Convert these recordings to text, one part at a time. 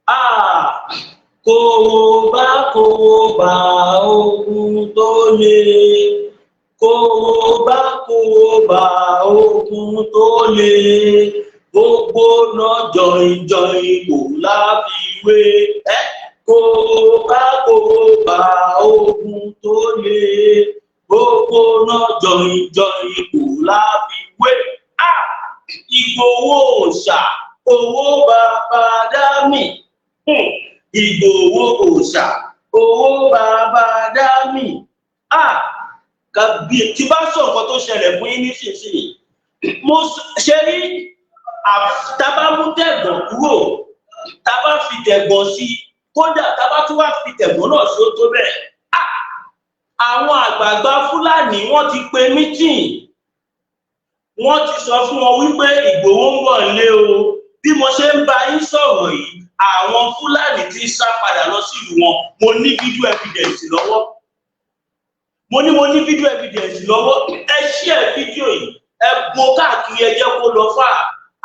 Ah, kòròbá kòròbá, ogun tó le. Kòròbá kòròbá, ogun tó le. Gbogbo náà jọyìn kò láfiwé ẹ. Kòròbá kòròbá, ogun tó le. Gbogbo náà jọyìn kò láfiwé. Ah, Ìgbòho òòṣà, owó bàbá dámì. Ìgbòho òòṣà, owó bàbá dámì. Ah, kàbí tí bá sọ nǹkan tó ṣẹlẹ̀ fún yín nísinsìnyí, mo ṣe rí. Tábà mú tẹ̀gbọ̀n kúrò, tábà fi tẹ̀gbọ̀n sí, kódà tábà tún wá fi tẹ̀gbọ̀n náà sí, ó tó bẹ́ẹ̀. Ah, àwọn àgbààgbà Fúlàní, wọ́n ti pe meeting. Wọ́n ti sọ fún wọn wípé Ìgbòho ń bọ̀ nílé o. Bí mo ṣe ń bá yín sọ̀rọ̀ yìí, àwọn Fúlàní ti ń sá padà lọ sílùú wọn. Mo ní video evidence lọ́wọ́. Mo ní mo ní video evidence lọ́wọ́. Ẹ share fídíò yìí, ẹ bo káàkiri, ẹ jẹ́ kó lọ fà.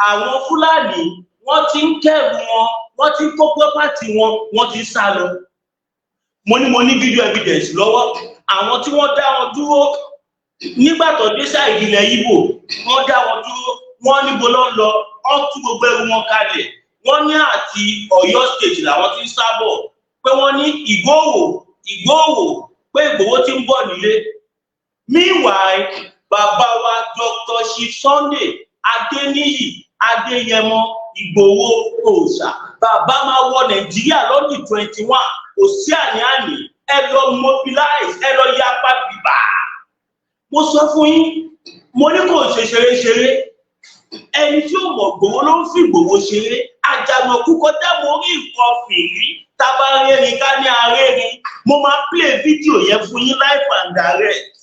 Àwọn Fúlàní, wọ́n ti ń kẹ́rù wọn, wọ́n ti ń kó property wọn, wọ́n ti ń sá lọ. Mo ní mo ní video evidence lọ́wọ́. Àwọn tí wọ́n dá wọn dúró nígbà tó dé side ilẹ̀ Ìgbò, wọ́n dá wọn dúró, wọ́n níbo ló ń lọ? Wọ́n tú gbogbo ẹrù wọn kalẹ̀. Wọ́n ní àti Ọ̀yọ́ State làwọn ti ń sábọ̀, pé wọ́n ní Ìgbòho, Ìgbòho, pé Ìgbòho ti ń bọ̀ nílé. Meanwhile, bàbá wa Dr. Chief Sunday Adéníyì Adéyẹmọ Ìgbòho òòṣà, bàbá máa wọ Nàìjíríà lọ́dún 21. Kò sí àní-àní. Ẹ lọ mobilize, ẹ lọ yapa bìbà. Mo sọ fún yín, mo ní kò ṣe ṣeré-ṣeré. Ẹni tí ó mọ̀ Gbòho ló ń fi Ìgbòho ṣeré. Àjànàkú kọjá mo rí nǹkan fìrí. Tábà rẹ́rìn ká ní arẹ́rìn. Mo máa play fídíò yẹn fún yín live and direct.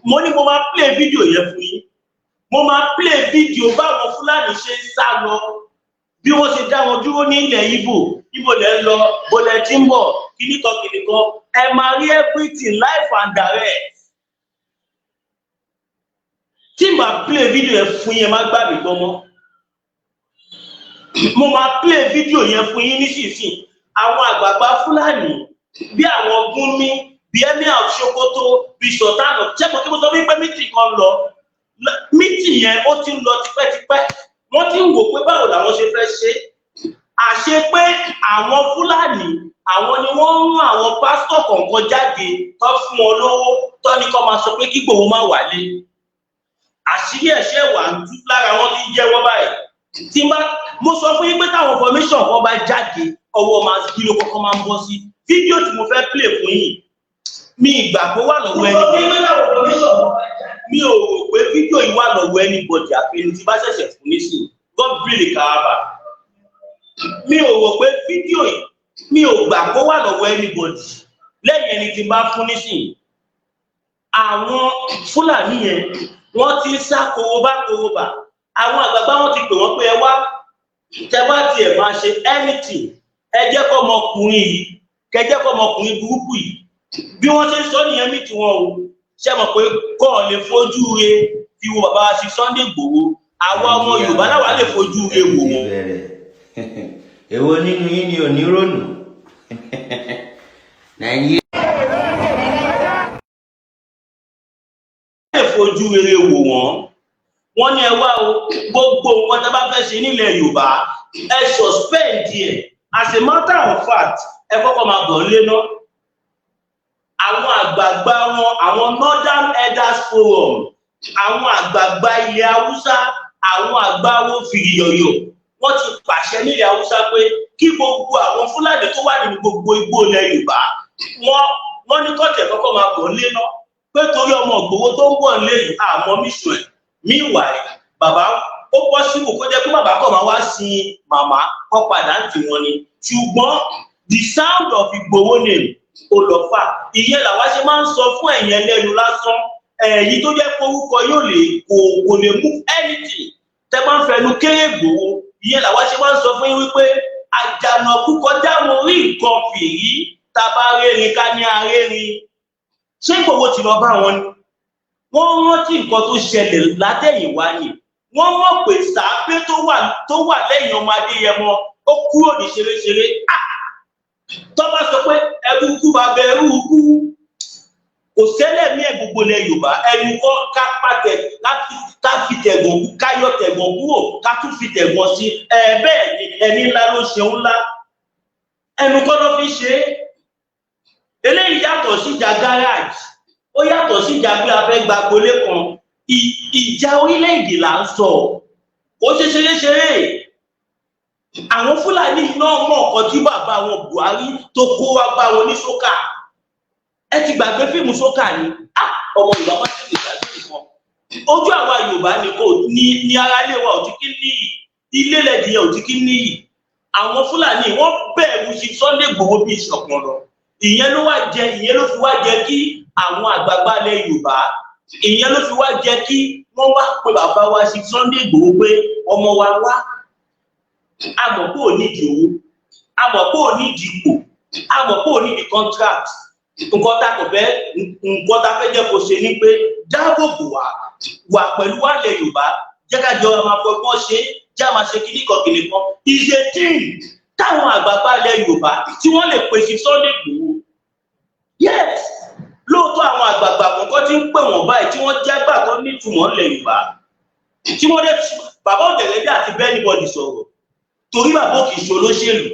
Mo ní mo máa play fídíò yẹn fún yín. Mo máa play fídíò báwọn Fúlàní ṣe ń sá lọ, bí wọ́n ṣe dá wọn dúró ní ilẹ̀ Ìgbò. Ibo lẹ̀ ń lọ? Bó lẹ̀ tí ń bọ̀? Kíníkan kíníkan. Ẹ máa rí everything live and direct. Tí màá play fídíò yẹn fún yín, ẹ má gbà mí gbọ́ mọ́. Mo máa play fídíò yẹn fún yín nísinsìnyí. Àwọn àgbààgbà Fúlàní bí àwọn Gúnmi, bí Emir of Sokoto, bí Sultan of ṣé mo kí mo sọ wípé meeting kan lọ. Meeting yẹn, ó ti ń lọ tipẹ́tipẹ́. Wọ́n ti ń wò pé báwo làwọn ṣe fẹ́ ṣe. Àṣe pé àwọn Fúlàní, àwọn ni wọ́n ń rán àwọn pásítọ̀ kọ̀ọ̀kan jáde tó fún wọn lówó, tó ní kó máa sọ pé kí Ìgbòho má wálé. Àṣírí ẹ̀ṣẹ̀ wà ń tú lára wọn tí ń jẹ́wọ́ báyìí. Tí bá mo sọ fún yín pé táwọn information kan bá jáde, ọwọ́ máa kí ló kọ́kọ́ máa ń bọ́ sí. Fídíò tí mo fẹ́ play fún yín, mi ìgbà kó wà lọ́wọ́ ẹni, mi ò rò pé fídíò yìí wà lọ́wọ́ anybody àfẹnu tí bá ṣẹ̀ṣẹ̀ fún nísìnyí. God really kaaba, mi ò rò pé fídíò yìí, mi ò gbà kó wà lọ́wọ́ anybody lẹ́yìn ẹni tí bá fún nísìnyí. Àwọn Fúlàní yẹn, wọ́n ti ń sá korobá korobá. Àwọn àgbààgbà wọn ti pè wọ́n pé ẹ wá, tẹ bá tiẹ̀ máa ṣe anything, ẹ jẹ́ kọ́ ọmọkùnrin yìí, kẹ jẹ́ kọ́ ọmọkùnrin burúkú yìí. Bí wọ́n ṣe ń sọ nìyẹn mí tiwọn o. Ṣe mọ̀ pé kọ́ ọ lè fojú re fi wo bàbá wa sí Sunday Igboho? Àwa ọmọ Yorùbá láwa lè fojú re wò wọ́n. Èwo nínú yín ni ò ní rònú? Nàìjíríà. Lè fojú rere wò wọ́n. Wọ́n ní ẹ wá o, gbogbo nǹkan tá a bá fẹ́ ṣe nílẹ̀ Yorùbá, ẹ suspend ẹ̀. As a matter of fact, ẹ kọ́kọ́ máa bọ̀ nílé náà. Àwọn àgbààgbà wọn, àwọn Northern Elders Forum, àwọn àgbààgbà ilẹ̀ Haúsá, àwọn àgbà wo fìrìyọ̀yọ̀, wọ́n ti pàṣẹ nílẹ̀ Haúsá pé kí gbogbo àwọn Fúlàní tó wà nínú gbogbo igbó ilẹ̀ Yorùbá, wọ́n ní kọ́tẹ̀ kọ́kọ́ máa bọ̀ nílé náà, pé torí ọmọ Ìgbòho tó ń bọ̀ nílé yìí, àmọ́ mission ẹ̀. Meanwhile, bàbá, ó possible kó jẹ́ pé bàbá kọ̀ máa wá sin màmá kọ́ padà ń tì wọ́n ni. Ṣùgbọ́n the sound of Ìgbòho name, ó lọ fà. Ìyẹn làwa ṣe máa ń sọ fún ẹ̀yin ẹlẹ́nu lásán, ẹ̀yin tó jẹ́ pé orúkọ yóò lè kò lè move anything, tẹ́ máa ń fẹnu kéré Ìgbòho. Ìyẹn làwa ṣe máa ń sọ fún yín wípé àjànàkú kọjá mo rí nǹkan fìrí. Tá a bá rérin ká ní arérin. Ṣé Ìgbòho ti lọ bá wọn ni? Wọ́n rántí nǹkan tó ṣẹlẹ̀ látẹ̀yìnwá ni. Wọ́n mọ̀ pé sàápé tó wà lẹ́yìn ọmọ Adéyẹmọ. Ó kúrò ní ṣeréṣeré. Tó bá sọ pé ẹrú kú, bàbá ẹrú kú, kò sẹ́lẹ̀ mí ẹ̀. Gbogbo ilẹ̀ Yorùbá, ẹnu kọ́ ká pàtẹ ká fi tẹ̀gàn kú, ká yọ tẹ̀gàn kúrò, ká tún fi tẹ̀gàn sí ẹ. Bẹ́ẹ̀ ni, ẹni ńlá ló ṣe ńlá, ẹnu kọ́ ló fi ṣe é. Eléyìí yàtọ̀ sí ìjà garage, ó yàtọ̀ sí ìjà pé a fẹ́ gba agbolé kan. Ìjà orílẹ̀-èdè là ń sọ, kó ṣe ṣeré-ṣeré. Àwọn Fúlàní náà mọ̀ ọ̀kan tí bàbá wọn Buhari tó kó wá bá wọn ní sókà. Ẹ ti gbàgbé fíìmù sókà ni? Ọmọ Yorùbá má ti lè gbàgbé nǹkan. Ojú àwa Yorùbá ni kò ní ara ilé wa ò ti kí níyì, ilé lẹ́dìyẹ ò ti kí níyì. Àwọn Fúlàní, wọ́n bẹ̀rù sí Sunday Igboho bí ìṣọ̀kan lọ. Ìyẹn ló fi wá jẹ kí àwọn àgbààgbà ilẹ̀ Yorùbá, ìyẹn ló fi wá jẹ kí wọ́n wá pe bàbá wa sí Sunday Igboho pé, "Ọmọ wa, wá. A mọ̀ pé ò nídìí owó, a mọ̀ pé ò nídìí ipò, a mọ̀ pé ò nídìí contract. Nǹkan tá kò fẹ́, nǹkan tá fẹ́ jẹ́ kó ṣe ni pé dáàbò bò wá, wà pẹ̀lú wa ilẹ̀ Yorùbá, jẹ́ ká jọ máa fọgbọ́n ṣe, jẹ́ máa ṣe kíní kan kíní kan." Is a thing táwọn àgbààgbà ilẹ̀ Yorùbá tí wọ́n lè pèsè Sunday Igboho. Yes, lóòótọ́, àwọn àgbààgbà kọ̀ọ̀kan tí ń pè wọ́n báyìí, tí wọ́n jẹ́ àgbà tó nítumọ̀ ńlẹ̀ Yorùbá, tí wọ́n dé. Bàbá òdẹ̀rẹ́dẹ́ àti bẹ́ẹ̀ anybody sọ̀rọ̀, torí bàbá kì í ṣe olóṣèlú.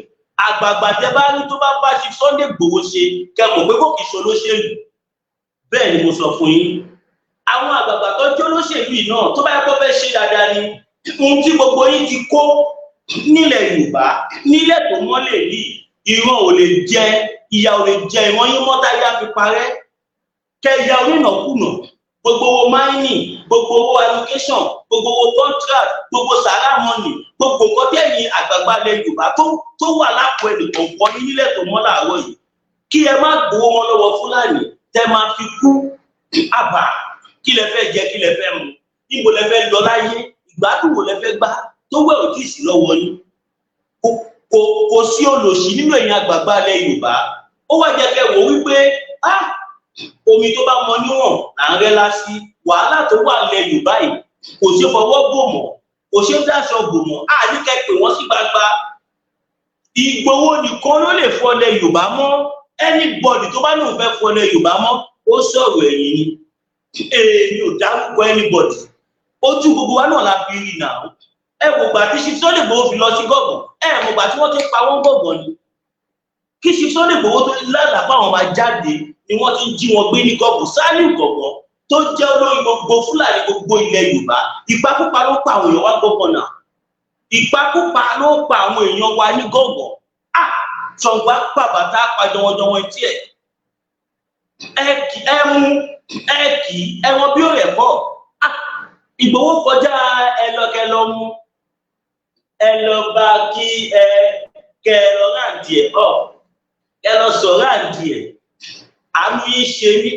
Àgbààgbà tẹ bá rí tó bá bá ṣe Sunday Igboho ṣe, kẹmọ̀ pé kò kì í ṣe olóṣèlú. Bẹ́ẹ̀ ni mo sọ fún yín. Àwọn àgbààgbà tó jẹ́ olóṣèlú yìí náà, tó bá yẹ kó fẹ́ ṣe dáadáa ni, ohun tí gbogbo yín ti kó nílẹ̀ Yorùbá, nílẹ̀ tó mọ́lẹ̀ yìí, ìran ò lè jẹ, ìyà ò lè jẹ ìran yín mọ́tá yá fi parẹ́. Kẹyà onínàkúnà, gbogbo owó mining, gbogbo owó allocation, gbogbo owó contract, gbogbo sàrà money, gbogbo nǹkan tí ẹ̀yin àgbààgbà ilẹ̀ Yorùbá tó wà lápò ẹnìkọ̀ọ̀kan yín nílẹ̀ tó mọ́ làárọ̀ yìí, kí ẹ má gbowó wọn lọ́wọ́ Fúlàní tẹ́ máa fi kú. Àbà, kí lẹ fẹ́ jẹ? Kí lẹ fẹ́ mu? Níbo lẹ fẹ́ lọ láyé? Ìgbádùn wo lẹ fẹ́ gbá tó wẹ̀ ò tíì sí lọ́wọ́ yín? Kò sí olòṣì nínú ẹ̀yin àgbààgbà ilẹ̀ Yorùbá. Ó wá jẹ́ kẹ́ wò wípé, ah, omi tó bá mọ níwọ̀n là ń rẹ́ lásì. Wàhálà tó wà nílẹ̀ Yorùbá yìí kò ṣe fọwọ́ bò mọ́, kò ṣe dáṣọ bò mọ́. Àní kẹ́ pè wọ́n sí gbangba. Ìgbòho nìkan ló lè fọlẹ̀ Yorùbá mọ́. Anybody tó bá lóun fẹ́ fọlẹ̀ Yorùbá mọ́, ó sọ̀rọ̀ ẹ̀yìn ni. Èmi ò dárúkọ anybody, ojú gbogbo wa náà la fi rí nà. Ẹ wò gbà tí Chief Sunday Igboho fi lọ sí Gángan, ẹ mọ̀ gbà tí wọ́n ti pa wọ́n Gángan ni. Kí Chief Sunday Igboho tó lálàá fáwọn máa jáde ni wọ́n ti ń jí wọn gbé ní Gángan. Sálíù Gángan tó jẹ́ olórí gbogbo Fúlàní gbogbo ilẹ̀ Yorùbá, ìpakúpa ló pa àwọn èèyàn wa Gángan náà, ìpakúpa ló pa àwọn èèyàn wa ní Gángan. Ah, Ṣọ̀gbà pàbàtà pa jọwọjọwọ etí ẹ̀. Ẹ mú ẹ kì í ẹwọn bí ó rẹ̀ kọ́. Ìgbòho kọjá. Ẹ lọ, kẹ lọ mú, ẹ lọ bá kí ẹ kẹ lọ ráǹdì ẹ ọ, ẹ lọ sọ ráǹdì ẹ. Àánú yín ṣe mí.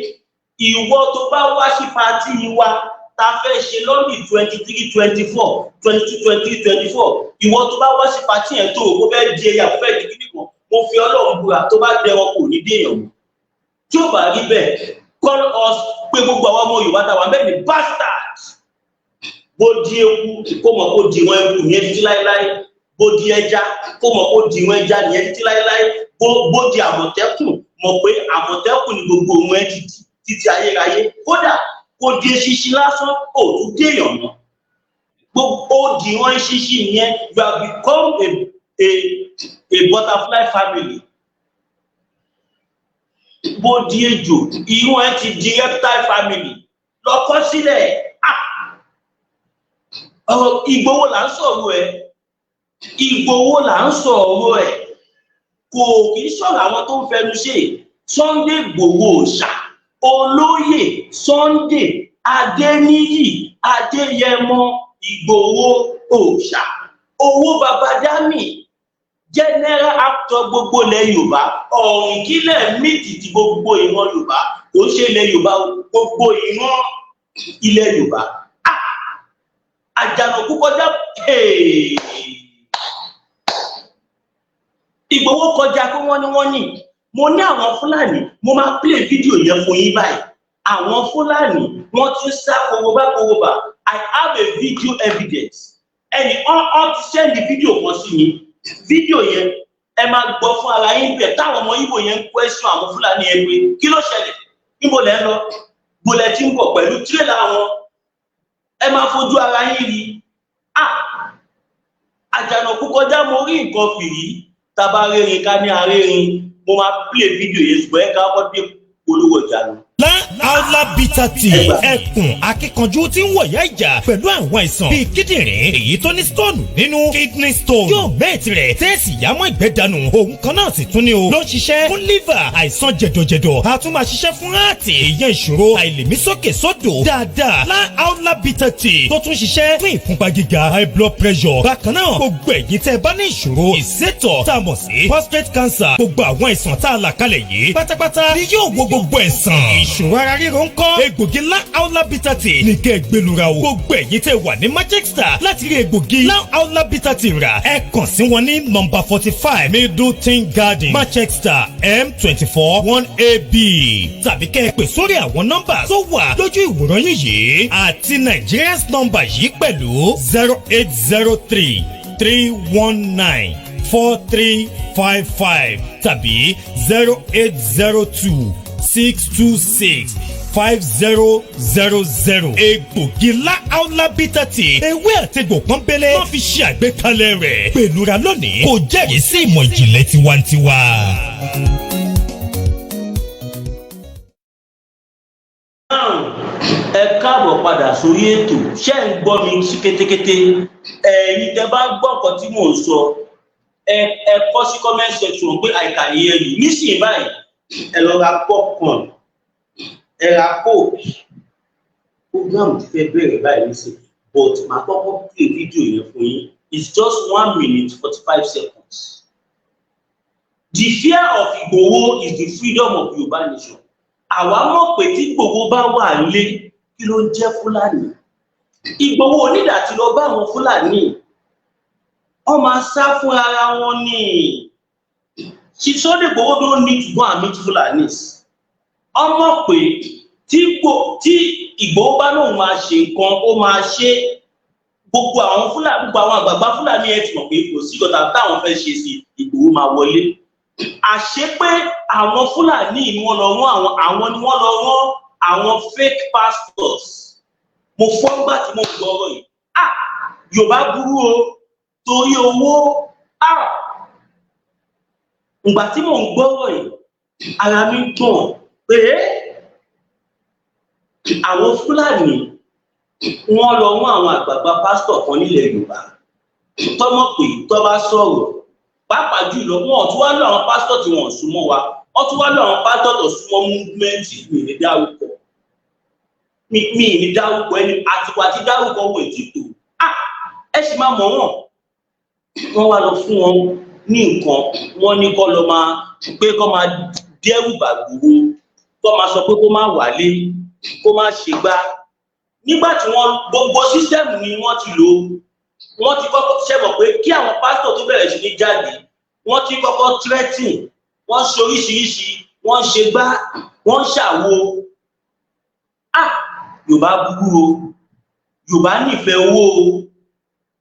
Ìwọ tó bá wá sí party wa ta fẹ́ ṣe lọ́nì 23, 24, 22, 23, 24, ìwọ tó bá wá sí party yẹn tó o fẹ́ di ẹyà, fẹ́ di kíní kan, mo fi Ọlọ́run búra, tó bá dẹ wọn, kò ní déèyàn mọ́. Tí ó bá rí bẹ́ẹ̀, call us pé gbogbo àwọn ọmọ Yorùbá táwa bẹ́ẹ̀ ni bastard. Bó di eku, kó mọ̀ kó di wọn eku yẹn títí láéláé. Bó di ẹja, kó mọ̀ kó di wọn ẹja yẹn títí láéláé. Bó di Àmọ̀tẹ́kùn, mọ̀ pé Àmọ̀tẹ́kùn ni gbogbo òun ẹ títí títí ayérayé. Kódà kó di eṣinṣin lásán, ò tún déèyàn mọ́. Gbogbo ó di wọn eṣinṣin yẹn, you have become a butterfly family. Bó di ejò, irun ẹ ti di reptile family. Lọkọ sílẹ̀. Ah, ọ̀rọ̀ Ìgbòho là ń sọ̀rọ̀ ẹ̀, Ìgbòho là ń sọ̀rọ̀ ẹ̀. Kò kì í sọ̀rọ̀ àwọn tó ń fẹnu ṣe. Sunday Ìgbòho ṣá, olóyè Sunday Adéníyì Adéyẹmọ Ìgbòho òòṣà, owó babadami, general actor gbogbo ilẹ̀ Yorùbá, ọ̀rìnkílẹ̀ mìtìtì gbogbo ìran Yorùbá. Kò ń ṣe ilẹ̀ Yorùbá, gbogbo ìran ilẹ̀ Yorùbá. Ah, àjànàkú kọjá. Hey! Ìgbòho kọjá pé wọ́n ní mo ní àwọn Fúlàní. Mo máa play fídíò yẹn fún yín báyìí. Àwọn Fúlàní, wọ́n ti ń sá korobá korobá. I have a video evidence. Ẹnì ọ́n ti send fídíò kan sí mi. Fídíò yẹn, ẹ máa gbọ́ fún ara yín bẹ̀ táwọn ọmọ Ìgbò yẹn ń question àwọn Fúlàní yẹn pé kí ló ṣẹlẹ̀, níbo lẹ́ ń lọ, gbolẹ̀ tí ń bọ̀ pẹ̀lú tírélà wọn. Ẹ máa fojú ara yín rí. Ah, àjànàkú kọjá, mo rí nǹkan fìrí. Tábà rérin ká ní arérin. Mo máa play fídíò yẹn, ṣùgbọ́n ẹ ká kọ́ dé polówó ọjà lọ. Aula Bitter Tea, ẹkùn akíkanjú tí ń wọ̀yá ìjà pẹ̀lú àwọn àìsàn bíi kíndìnrín, èyí tó ní stone nínú, kidney stone, yóò mẹ́ẹ̀tì rẹ̀ tẹ́ẹ̀sì yámọ́ ìgbẹ́ dànù. Òun kan náà sì tún ní o ló ń ṣiṣẹ́ fún liver, àìsàn jẹ̀dọ̀jẹ̀dọ̀, a tún máa ṣiṣẹ́ fún heart, ìyẹn ìṣòro àìlèmísókè sódò dáadáa. Lá Aula Bitter Tea tó tún ṣiṣẹ́ fún ìfúnpá gíga, high blood pressure. Bákan náà, gbogbo ẹ̀yin tẹ́ ẹ bá ní ìṣòro ìsétọ̀ tá a mọ̀ sí prostate cancer, gbogbo àwọn àìsàn tá a là kalẹ̀ yìí pátápátá ni yóò wo gbogbo ẹ̀sán. Ìṣòro ara ríro ń kọ́? Egbògi Lá Aula Bitter Tea ní kẹ́ ẹ gbẹlura o. Gbogbo ẹ̀yin tẹ́ wà ní Manchester, láti rí egbògi Lá Aula Bitter Tea rà, ẹ kàn sí wọn ní nọ́mbà 45 Middleton Garden, Manchester, M24 1AB, tàbí kẹ́ ẹ pè sórí àwọn nọ́mbà tó wà lójú ìwòran yìí yìí àti Nigerians nọ́mbà yìí pẹ̀lú 08033194355 tàbí 08026265000. Egbògi Lá Aula Bitter Tea, ewé àtegbò pọ́nbélé wọ́n fi ṣe àgbékalẹ̀ rẹ̀. Pẹ̀lúra lónìí, kò jẹ́rìí sí ìmọ̀ ìjìnlẹ̀ tiwantiwa. Ẹ káàbọ̀ padà sórí ètò. Ṣé ń gbọ́ mi sí kétékété? Ẹ̀yin tẹ́ bá gbọ́ nǹkan tí mò ń sọ, ẹ kọ sí comment section pé "I can hear you." Nísìnyí báyìí, ẹ lọ ra popcorn, ẹ ra Coke. Program ti fẹ́ bẹ̀rẹ̀ báyìí nísìnyí, but màá kọ́kọ́ play video yẹn fún yín. It's just 1 minute 45 seconds. The fear of Igboho is the freedom of Yorùbá nation. Àwa mọ̀ pé tí Ìgbòho bá wà nílé, kí ló ń jẹ́ Fúlàní? Ìgbòho onídàá ti lọ bá àwọn Fúlàní, wọ́n máa sá fún ara wọn ní. Sunday Igboho don't need to go and meet Fulanis. Wọ́n mọ̀ pé tí Ìgbòho bá lóun máa ṣe nǹkan, ó máa ṣe. Gbogbo àwọn Fúlàní, gbogbo àwọn àgbààgbà Fúlàní ẹ ti mọ̀ pé kò sí ìkọta táwọn fẹ́ ṣe sí Ìgbòho, máa wọlé. Àṣé pé àwọn Fúlàní ni wọ́n lọ rán àwọn ni wọ́n lọ rán àwọn fake pastors. Mo fọ́ ńgbà tí mo gbọ́ ọ̀rọ̀ yìí. Ah, Yorùbá burú o, torí owó. Ah, ìgbà tí mò ń gbọ́rọ̀ yìí, ara mi gbọ̀n pé àwọn Fúlàní, wọ́n lọ rán àwọn àgbààgbà pásítọ̀ kan nílẹ̀ Yorùbá tọ́mọ̀ pé tọ́ bá sọ̀rọ̀, pàápàá jùlọ wọn ò tún wá lọ àwọn pásítọ̀ tí wọn ò súnmọ́ wa, wọ́n tún wá lọ àwọn pásítọ̀ tó súnmọ́ movement. Mi ní dárúkọ, mi ní dárúkọ ẹni àtìkù àti dárúkọ wọn ètí tó. Ah, ẹ sì máa mọ̀ wọ́n. Wọ́n wá lọ fún wọn ní nǹkan, wọ́n ní kọ́ lọ máa pé kọ́ máa dẹ́rù bà Ìgbòho, kọ́ máa sọ pé kó má wálé, kó má ṣe gbá. Nígbà tí wọ́n gbogbo system ni wọ́n ti lò, wọ́n ti kọ́kọ́ ṣẹ̀mọ̀ pé kí àwọn pásítọ̀ tó bẹ̀rẹ̀ sí ní jáde, wọ́n ti kọ́kọ́ threatening, wọ́n ṣe oríṣiríṣi, wọ́n ṣe gbá, wọ́n ṣàwo. Ah, Yorùbá burú o. Yorùbá nífẹ̀ẹ́ owó o.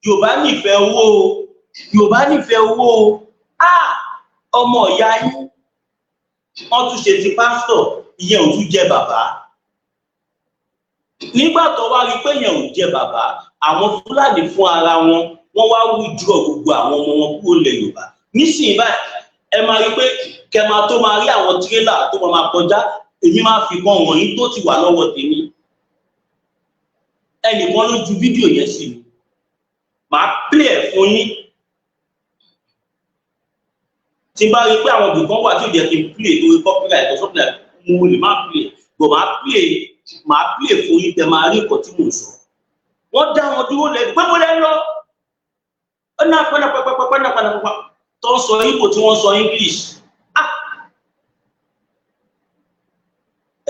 Yorùbá nífẹ̀ẹ́ owó o. Yorùbá nífẹ̀ẹ́ owó o. Ah, ọmọ ìyá yín, wọ́n tún ṣe ti pásítọ̀, ìyẹn ò tún jẹ́ bàbá. Nígbà tó wá rí pé yẹn ò jẹ́ bàbá, àwọn Fúlàní fún ara wọn, wọ́n wá withdraw gbogbo àwọn ọmọ wọn kúrò lẹ̀ Yorùbá. Nísìnyí báyìí, ẹ máa rí pé kẹ máa tó máa rí àwọn tírélà tó máa kọjá. Èmi máa fi kan wọ̀nyí tó ti wà lọ́wọ́ tèmi. Ẹnìkan ló ju fídíò yẹn sí mi, màá play ẹ̀ fún yín. Tí n bá rí pé àwọn ibìkan wà tí ò jẹ́ kí n play torí copyright or something like, mo lè má play, but màá play fún yín, tẹ máa rí nǹkan tí mò ń sọ. Wọ́n dá wọn dúró lẹ́nu pé mo lẹ́ lọ ọ̀nà pẹ́nàpẹ́pẹ́pẹ́nàpẹ́nàpẹ́ tó ń sọ Ìgbò, tí wọ́n sọ English. Ah,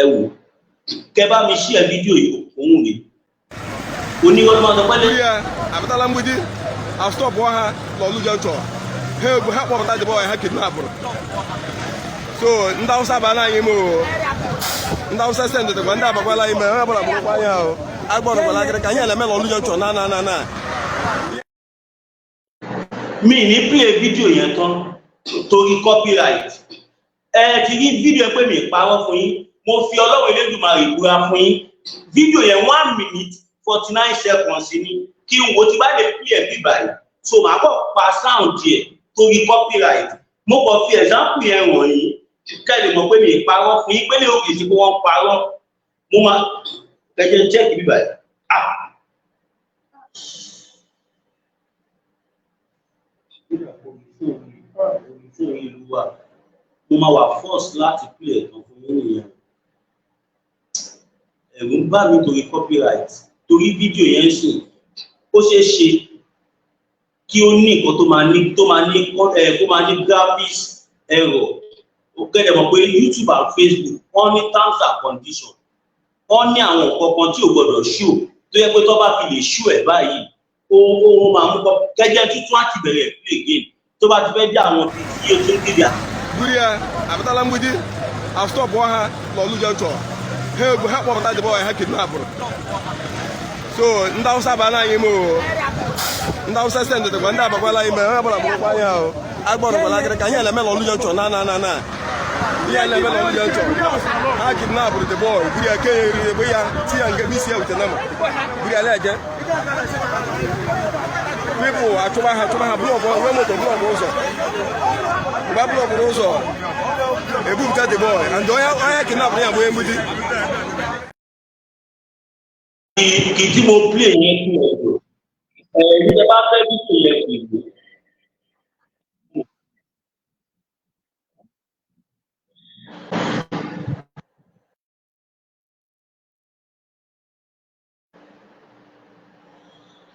ẹ wò, kẹ bá mi share fídíò yìí. Òun rèé, onírọ́ ló máa sọ pẹ́lẹ́. Ya abatala mgbidi a stop ha n'Ọlụ junction, ha egwu ha kpọpụta the boy ha kidnapụrụ. So ndị Awụsa bana anyị ime o, ndị Awụsa sendịtịkwa ndị abakwala ime ha gbara gbụrụkwa anya o agbọrọkwala akịrịka ihe na-eme n'Ọlụ junction na na na na. Mi ní play fídíò yẹn tán torí copyright. Ẹ ti rí fídíò pé mi parọ́ fún yín. Mo fi Ọlọ́run Elédùmarè búra fún yín, fídíò yẹn 1 minute 49 seconds ni. Kí n wo ti bá lè play ẹ̀ bí báyìí, so màá kọ́ pa sound yẹ torí copyright. Mo kàn fi example yẹn wọ̀nyí kẹ́ lè mọ̀ pé mi parọ́ fún yín, pé lè òkè sí pé wọ́n parọ́. Mo máa kẹjẹ check bí báyìí. Ah, fún ìlú wa, mo máa wà force láti play ẹ̀tàn fún yín nìyẹn. Ẹ̀rù ń bà mí torí copyright, torí fídíò yẹn sìn, ó ṣeé ṣe kí ó ní nǹkan tó máa ní ẹ kó máa ní graphics error. Ó kẹ́lẹ̀ mọ̀ pé YouTube and Facebook, wọ́n ní terms and conditions, wọ́n ní àwọn nǹkan kan tí ò gbọ́dọ̀ show, tó yẹ pé tó bá fi lè show ẹ̀ báyìí, ó máa mú kọ́ kẹ́jẹ́ tuntun àti bẹ̀rẹ̀ play again tó bá ti fẹ́ dé àwọn ibi tí ó tún kéde. Buru ya abatala Mgbidi, astọpụ ha n'Ọlụ Junction. Ha egbu ha kpọpụta the boy ha kidnapụrụ. So ndị Awụsa abala anyị ime o. Ndị Awụsa sendịtịkwa ndị abakwala ime onye ọbụla bụrụkwa anya o. Agbọrọkwala akịrịka ihe na-eme n'Ọlụ Junction na ihe na-eme n'Ọlụ Junction. Ha kidnapụrụ the boy, buru ya, kenye eriri egbe ya, ti ya nke n'isi ya wute nama, buru ya na-eje. People achụba ha, achụba ha, block wee moto, block ụzọ. Mgbe a blockụrụ ụzọ, ebupụta the boy and onye kidnapụrụ ya bụ onye Mgbidi. Kì tí mo play yẹn kú ẹ̀dọ̀ ẹ̀ẹ́dì tẹ́ bá fẹ́ bí kò yẹ kì í lò.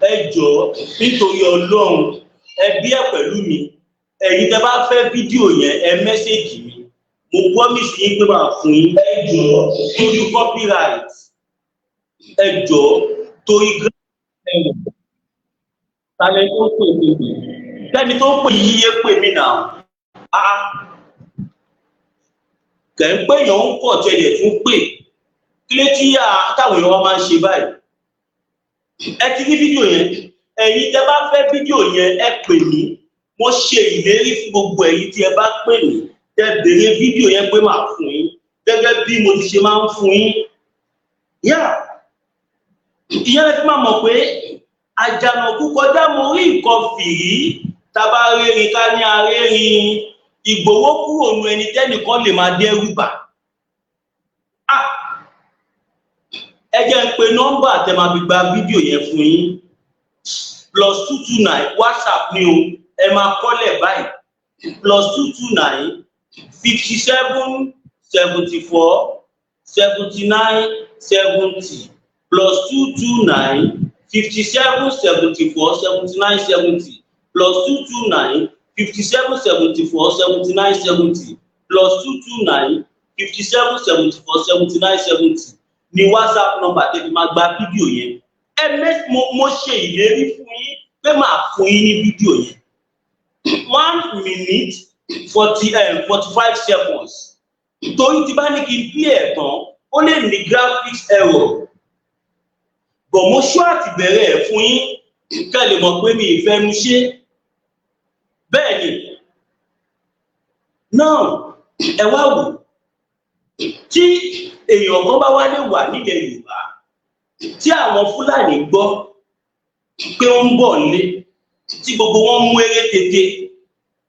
Ẹ jọ̀ọ́, nítorí Ọlọ́run, ẹ bí ẹ pẹ̀lú mi. Ẹ̀yin tẹ́ bá fẹ́ fídíò yẹn, ẹ message mi. Mo promise yín pé màá fún yín. Ẹ jọ̀ọ́, torí copyright, ẹ jọ̀ọ́, torí tálẹ́ tó pè mí, kẹ́ni tó pè yíyé pè mí nà á kẹ̀ ń pè yàn ń kọ̀ tẹ̀lẹ̀ tún pè kí ló tí táwọn èèyàn wa máa ń ṣe báyìí. Ẹ ti rí fídíò yẹn. Ẹ̀yin tẹ́ bá fẹ́ fídíò yẹn, ẹ pè mí. Mo ṣe ìlérí fún gbogbo ẹ̀yin tí ẹ bá pè mí, tẹ́ béèrè fídíò yẹn, pé màá fún yín gẹ́gẹ́ bí mo ti ṣe máa ń fún yín. Yá, ìyẹn lè fi máa mọ̀ pé àjànàkú kọjá mo rí nǹkan fìrí. Tábà rérin ká ní arérin, Ìgbòho kúrò nu ẹni tẹ́nìkan lè máa dẹ́rù bà. Ah, ẹ jẹ́ ń pe nọ́mbà tẹ́ máa fi gba fídíò yẹn fún yín: +229, WhatsApp ni o, ẹ máa kọ́lẹ̀ báyìí: +229 57 74 79 70, +229 57 74 79 70, +229 57 74 79 70, +229 57 74 79 70 ni WhatsApp number tẹ́ fi máa gba fídíò yẹn. Ẹ mẹ́ mo ṣe ìlérí fún yín pé màá fún yín ní fídíò yẹn, 1 minute 45 seconds, torí tí bá ní kí n play ẹ̀ tán, ó lè ní graphics error, but mo ṣọ́ àti bẹ̀rẹ̀ ẹ̀ fún yín kẹ́ lè mọ̀ pé mi ì fẹ́nu ṣe bẹ́ẹ̀ ni. Now, ẹ wá wò, tí èèyàn kan bá wá lè wà nílẹ̀ Yorùbá tí àwọn Fúlàní gbọ́ pé ó ń bọ̀ nílé, tí gbogbo wọn mú eré tètè,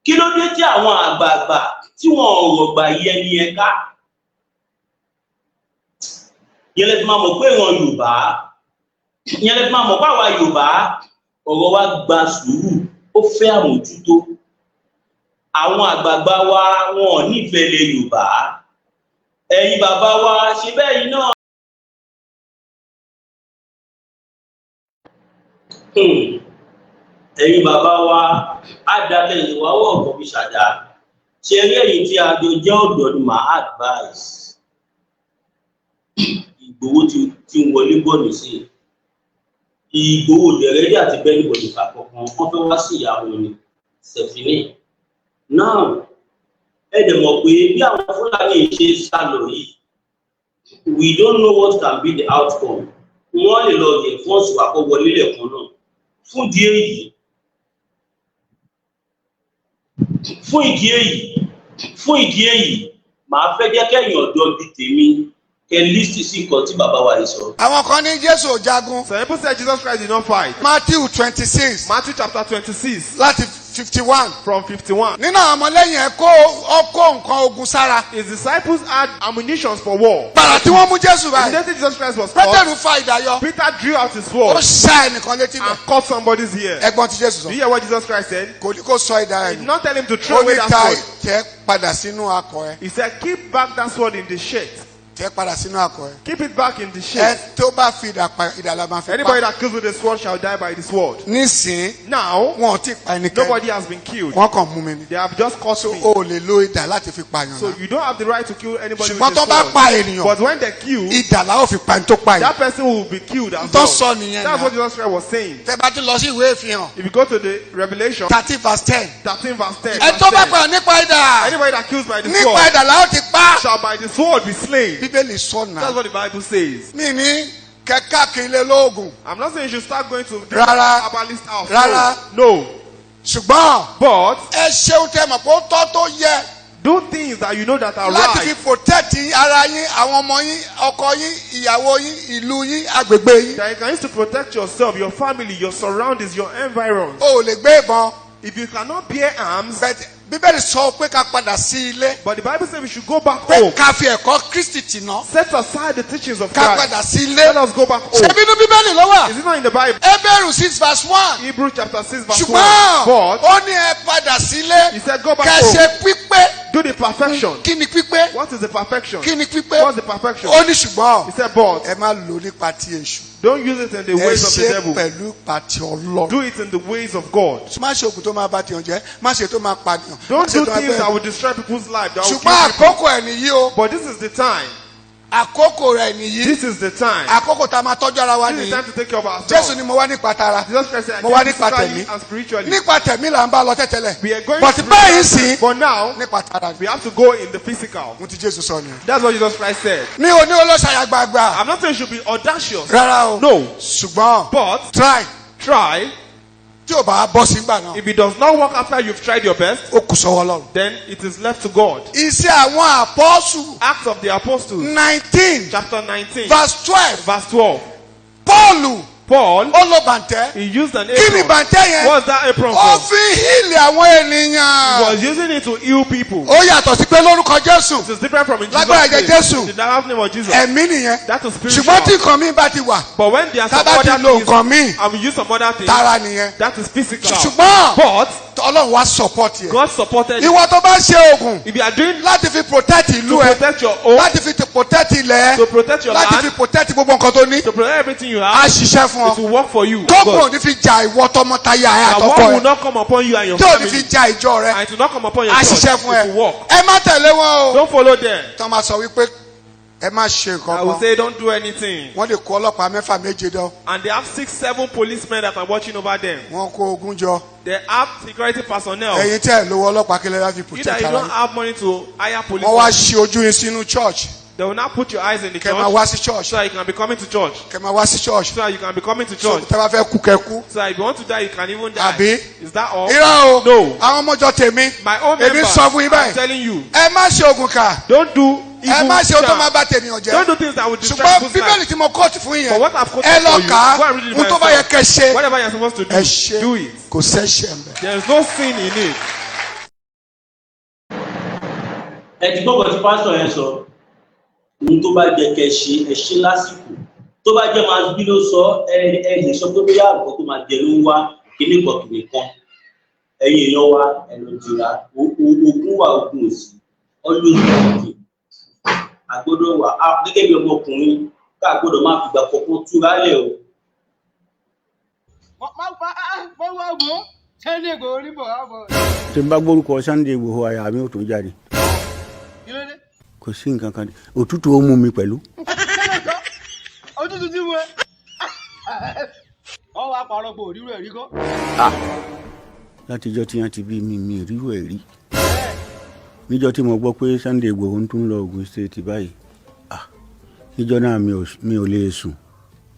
kí ló dé tí àwọn àgbààgbà tí wọn ò rọ̀gbà yí ẹni yẹn ká? Yẹn lè fi máa mọ̀ pé ìran Yorùbá, yẹn lè fi máa mọ̀ pé àwa Yorùbá, ọ̀rọ̀ wa gba sùúrù, ó fẹ́ àmójútó. Àwọn àgbààgbà wa, wọn ò nífẹ̀ẹ́ ilẹ̀ Yorùbá. Ẹ̀yin bàbá wa, ṣe bẹ́ẹ̀ yìí náà. Ẹ̀yin bàbá wa, á dalẹ̀ ìwáwọ̀ ọ̀gbọ̀n fi ṣàdá ṣe eré. Ẹ̀yin tí a jọ jẹ́ ọ̀dọ́ ni màá advice. Ìgbòho ti ń wọlé bọ̀ nísìnyí. Ìgbòho dẹ̀rẹ́dẹ̀ àti bẹ́ẹ̀ni fà kankan, wọ́n fẹ́ wá sí ìyàwó ni sẹ̀fínì náà. Ẹ dẹ̀ mọ̀ pé bí àwọn Fúlàní ṣe sá lọ yìí, we don't know what can be the outcome. Wọ́n lè lọ yẹ fọ́ọ̀sì wà kó wọlé lẹ́ẹ̀kan náà. Fún di èyí, Fún ìdí èyí, màá fẹ́ jẹ́ kẹ́yìn ọ̀dọ́ bíi tèmi kẹ́ listen sí nǹkan tí bàbá wa yìí sọ. Àwọn kan ní Jésù ò jagun. Some people said Jesus Christ did not fight. Matthew 26, Matthew chapter 26 láti 51. from 51. Nínú àwọn ọmọlẹ́yìn ẹ̀ kó ọkọ̀ nǹkan ogun sára. His disciples had ammunitions for war. Gbàrà tí wọ́n mú Jésù báyìí, Immediately Jesus Christ was caught, Pétérù fa idà yọ. Peter drew out his Ó sword ṣá ẹnìkan létí bẹ̀. and cut somebody's ear. Ẹ gbọ́ ohun tí Jésù Do sọ. you hear what Jesus Christ said? Kò ní kó sọ idà He ẹ̀ did nù. not tell him to throw Ó away ní that ta sword. tẹ́ padà sínú akọ ẹ. He said, "Keep back that sword in the sheath. Tẹ́ padà sínú akọ ẹ. Keep it back in the Ẹ sheath. tó bá fi idà pa, idà la máa fi Anybody pa. that kills with the sword shall die by the sword." Nísìnyí, Now, wọn ò tí ì pa ẹnikẹ́ni. nobody has been killed. Wọ́n kàn mú mi ni. They have just caught So me. o ò lè lo idà láti fi pààyàn So náà. you don't have the right to kill anybody Ṣùgbọ́n with tó a bá sword. pa ènìyàn, But when they kill, idà la ó fi pa ẹni tó pa ènìyàn. that person will be killed as Tó well. sọ nìyẹn That's náà. what Jesus Christ was saying. Tẹ́ bá tún lọ sí ìwé ìfihàn If you go to the Revelation 13 verse 10. 13 verse 10, Ẹ tó bá verse 10, pààyàn nípa idà, anybody that kills by the nípa sword idà la ó ti pa. shall by the sword be slain. Bíbélì sọ That's náà. what the Bible says. Mi ní kẹ́kẹ́ ilé lóògùn. I'm not saying you should start going to the Rárá. herbalist house. Rárá. No. No. Ṣùgbọ́n But ẹ ṣeun tẹ́ mọ̀ pé ó tọ́ tó yẹ do things that you know that are láti fi right. protect ara yín, àwọn ọmọ yín, ọkọ yín, ìyàwó yín, ìlú yín, agbègbè yín. That you can use to protect yourself, your family, your surroundings, your environs. O ò lè gbé ìbọn. If you cannot bear arms, But Bíbélì sọ pé ká padà sí ilé. but the Bible says we should go back Pé home. ká fi ẹ̀kọ́ Kristi tì ná. Set aside the teachings of Ká Christ. padà sí ilé. Let us go back home. Ṣebí inú Bíbélì ló wà? Is it not in the Bible? Hébérù 6 verse 1. Hebrews chapter 6 verse 1. Ṣùgbọ́n But ó ní ẹ padà sílé. he said, "Go back Kẹ́ home. ṣe pípé. Do the perfection." Kí ni pípé? What is the perfection? Kí ni pípé? What's the perfection? Ó ní ṣùgbọ́n He said, "But ẹ má lò nípa ti èṣù. don't use it in the Ẹ ways of the ṣe devil. pẹ̀lú ipa ti Ọlọ́run. Do it in the ways of God." Má ṣe oògùn tó máa bá tìyàn jẹ́, má ṣe tó máa pànìyàn. Má Don't ṣe do tó máa things bẹ́ẹ̀. that will destroy people's life. That will Ṣùgbọ́n kill people. àkókò ẹ̀ nìyí o. But this is the time. Àkókò rẹ̀ nìyí. This is the time. Àkókò tá a máa tọ́jú ara wa This is nìyí. the time to take care of ourselves. Jésù ni mo wá nípa tara. Jesus Christ said, Mo "I wá came nípa physically tẹ̀mí. and spiritually." Nípa tẹ̀mí là ń bá lọ tẹ́tẹ́lẹ̀. We are going But báyìí sí But now, nípa tara ni. we have to go in the physical. Mo ti Jésù sọ nìyẹn. That's what Jesus Christ said. Mi ò ní olóṣàyà gbàgbà. I'm not saying you should be audacious. Rárá o. No. Ṣùgbọ́n But try, try. tí ò bá bọ́ sí gbà náà. If it does not work after you've tried your best, Ó kù sọ́wọ́ Ọlọ́run. then it is left to God. Iṣẹ́ àwọn àpọ́sù Acts of the Apostles, 19 chapter 19, verse 12. verse 12. Pọ́ọ̀lù Paul, ó lo bàǹtẹ́. he used an Kí ni apron. bàǹtẹ́ yẹn? What's that apron Ó for? fi heal àwọn He ènìyàn. was using it to heal people. Ó yàtọ̀ sí pé lórúkọ Jésù. It is different from in Jesus' Lágbára ẹ̀jẹ̀ name. Jésù. In the name of Jesus. Ẹ̀mí nìyẹn. That is spiritual. Ṣùgbọ́n tí nǹkan mi bá ti wà, But when there are tá some bá ti other lo things, nǹkan míì, and we use some other things, tara nìyẹn. that is physical. Ṣùgbọ́n But Ọlọ́run wá support yẹ. God supported it. Ìwọ tó bá ṣe oògùn If you are doing láti fi protect to ìlú ẹ, protect your own, láti fi protect ilẹ̀ ẹ, to protect your láti land, fi protect gbogbo nǹkan tó ní, to protect everything you á have, ṣiṣẹ́ fún it ọ. will work for you. Tóògùn ò God. ní fi ja ìwọ tọmọtaya ẹ And àtọkọ one will ẹ. not come upon you and your Tí ò ní family. fi ja ìjọ rẹ, And it will not come upon your á church. ṣiṣẹ́ fún It will ẹ. work. Ẹ má tẹ̀lé wọn o. Don't follow them. Tọ́ máa sọ wípé ẹ má ṣe I nǹkan will kan. say don't do anything. Wọ́n lè kó ọlọ́pàá mẹ́fà méje dán. And they have six, seven policemen that are watching over them. Wọ́n kó ogun jọ. They have security personnel. Ẹ̀yin tẹ́ ẹ̀ lówó ọlọ́pàá, kí lè wá fi You protect that you ara don't yín? have money to hire police. Wọ́n wá ṣí ojú yín sínú church. They will now put your eyes in the Kẹ́ máa church wá sí church. so that you can be coming to church. Kẹ́ máa wá sí church. So that you can be coming to So church. tẹ́ bá fẹ́ kú, kẹ́ kú. So that if you want to die, you can even die. Àbí? Is that all? Irọ́ o. No. Àwọn ọmọjọ tèmi. My own Èmi member, sọ fún yín I'm báyìí. telling you, Ẹ má ṣe oògùn kà. don't do Ẹ evil má ṣe ohun tó charm. máa bá tènìyàn jẹ́. Don't do things that will destroy Ṣùgbọ́n people's Bíbélì life. tí mo quote fún yín But yẹn, what I've quoted ẹ lọ for you, kà á. go and read it Ohun by tó bá yẹ yourself. kẹ́ ṣe, Whatever you're supposed to do, ẹ ṣe. do it. Kò sẹ́ṣẹ̀ ń bẹ̀. There is no sin in it. Ẹ ti gbọ́ nǹkan tí pásítọ̀ yẹn sọ. Ohun tó bá jẹ́ kẹ́ ṣe, ẹ ṣe lásìkò. Tó bá jẹ́ máa bí ló sọ, ẹ lè sọ pé bóyá àgọ́ tó máa jẹ ló ń wá kíní kan kìnì kan. Ẹ̀yin èèyàn wa, ẹ lọ jìra. Ogun wà, ogun ò sí. Always be okay. A gbọ́dọ̀ wà gẹ́gẹ́ bí ọmọkùnrin ká a gbọ́dọ̀ máa fìgbà kọ̀ọ̀kan túra lẹ̀ o. Má má má wá wò ó, Sunday Igboho ní bọ̀ wá bọ̀. Tí n bá gbórúkọ Sunday Igboho, àyà mi ò tún jáde. Kí ló dé? Kò sí nǹkan kan, òtútù ó mú mi pẹ̀lú. Ṣé sọ òtútù tí mo ẹ wọ́n wá parọ́ pé òrírò ẹ̀rí kọ́? Ah, látijọ́ tí wọ́n ti bí mi, mi rírò ẹ̀ rí. Níjọ́ tí mo gbọ́ pé Sunday Igboho ń tún lọ Ogun State báyìí, ah, níjọ́ náà mi ò lè sùn.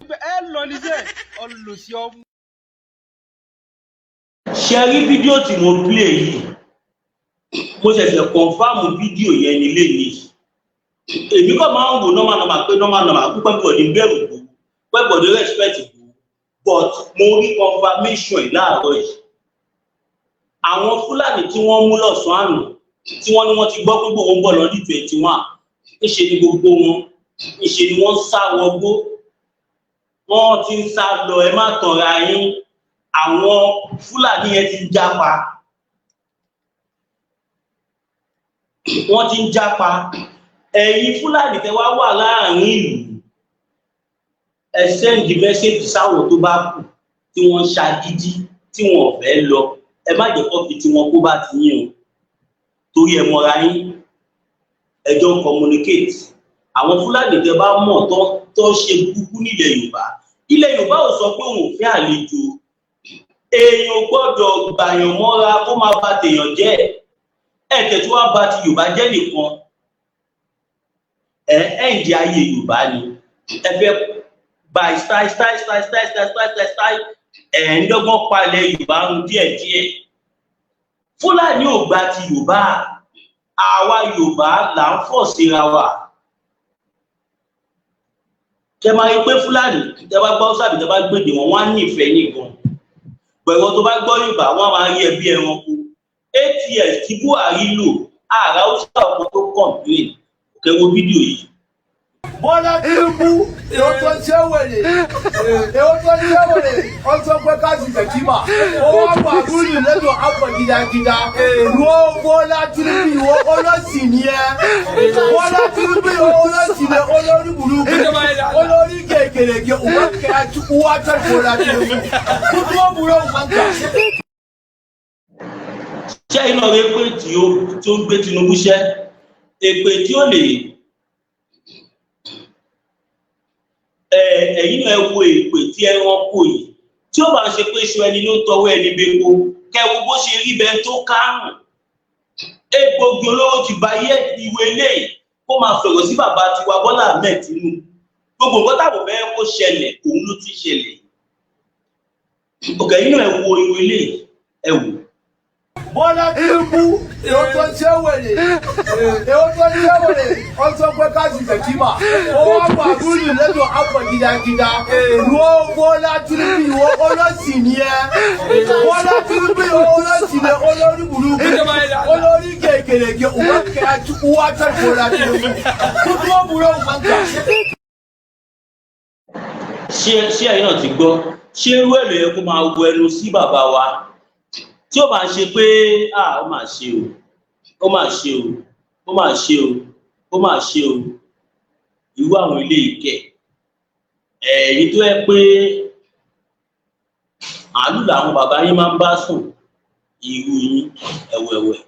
Ẹ lọ níṣẹ́ ọlọ́sí ọmọ. Ṣe rí fídíò tí mo play yìí? Mo ṣẹ̀ṣẹ̀ confirm fídíò yẹn nílé ni. Èmi kàn máa ń wò normal normal pé normal normal púpọ̀, everybody bẹ̀rù Ìgbòho, everybody respect Ìgbòho, but mo rí confirmation ẹ̀ láàárọ̀ yìí. Àwọn Fúlàní tí wọ́n mú lọ́sàn-án àná, tí wọ́n ní wọ́n ti gbọ́ pé Ìgbòho ń bọ̀ lọ́dún 21, ńṣe ni gbogbo wọn, ńṣe ni wọ́n sá wọgbó, wọ́n ti ń sá lọ. Ẹ má tanra yín, àwọn Fúlàní yẹn ti ń jápa, wọ́n ti ń jápa. Ẹ̀yin Fúlàní tẹ́ wá wà láàrin ìlú, ẹ send message sáwọn tó bá kù tí wọ́n ń ṣagídí, tí wọ́n ò fẹ́ lọ. Ẹ má jẹ́ kó fi tiwọn kó bá ti yín o, torí ẹ mọra yín, ẹ jọ ń communicate. Àwọn Fúlàní tẹ́ bá mọ̀ tó ń ṣe burúkú nílẹ̀ Yorùbá, ilẹ̀ Yorùbá ò sọ pé òun ò fẹ́ àlejò. Èèyàn gbọ́dọ̀ gbàyàn mọ́ra kó máa bà tèèyàn jẹ́. Ẹ̀ tẹ̀ tí wàá bà ti Yorùbá jẹ́ nìkan, ẹ̀ ẹ̀ ń di ayé Yorùbá ni. Ẹ fẹ́ by style style style style style style style style, ẹ̀ ń dọ́gbọ́n palẹ̀ Yorùbá ń díẹ̀díẹ̀. Fúlàní ò gba ti Yorùbá, àwa Yorùbá là ń fọ̀ síra wa. Kẹ máa rí pé Fúlàní, tẹ bá gbọ́ sábì, tẹ bá gbèdè wọn, wọn á nífẹ̀ẹ́ nìkan pẹ̀lú. Tó bá gbọ́ Yorùbá, wọn máa rí ẹbí ẹranko. 8 years tí Buhari lò, àrà ó sàkó tó complain. Kẹ wo fídíò yìí. Bọ́lá Tinubu, èwo tó ń ṣe wèrè, èwo tó ń ṣe wèrè, ó sọ pé káàsì tẹ̀kímà, ó wá wà lórí lẹ́dọ̀ àpọ̀ gidagida. Ìwọ Bọ́lá Tinubu, ìwọ olóṣì ni ẹ. Bọ́lá Tinubu, ìwọ olóṣì ni, olórí burúkú, olórí kékeré, uwa kẹ́ uwa tẹ̀ Bọ́lá Tinubu. Kúkú ó burú òun kà. Ṣé iná rẹ pé tí ó ń gbé Tinubu ṣẹ́ èpè tí ó lè ẹ̀yin náà, ẹ wo èpè tí ẹranko yìí, tí ó bá ń ṣe pé iṣu ẹni ló tọwọ́ ẹni bepo. Kẹwo bó ṣe rí bẹ́ẹ̀ tó kárùn egbògi olóró ti ba yẹ ìwé eléyìí, kó máa sọ̀rọ̀ sí bàbá tiwa Bọ́lá Ahmed Tinubu. Gbogbo nǹkan táwọn fẹ́ kó ṣẹlẹ̀, òun ló ti ṣẹlẹ̀. Òkè yìí náà, ẹ wo ìwé eléyìí, ẹ wò. Bọ́lá Tinubu, èwo tó ń ṣe wèrè, èwo tó ń ṣe wèrè, ó sọ pé káàsì tẹ̀kímà, ó wá wà lórí lẹ́dọ̀ àpọ̀ gidagida. Ìwọ Bọ́lá Tinubu, ìwọ olóṣì ni ẹ. Bọ́lá Tinubu, ìwọ olóṣì ni, olórí burúkú, olórí kékeré, uwa kẹ́ uwa tẹ̀ Bọ́lá Tinubu. Kúkú ó burú òun kà. Ṣé ẹ̀yin náà ti gbọ́? Ṣé irú ẹ̀ ló yẹ kó máa wọ ẹnu sí bàbá wa, tí ó máa ṣe pé ah, ó máa ṣe o, ó máa ṣe o, ó máa ṣe o, ó máa ṣe o? Irú àwọn ilé ìkẹ ẹ̀yin tó yẹ pé màálù làwọn bàbá yín máa ń bá sùn, irú yín ẹ̀wẹ̀wẹ̀.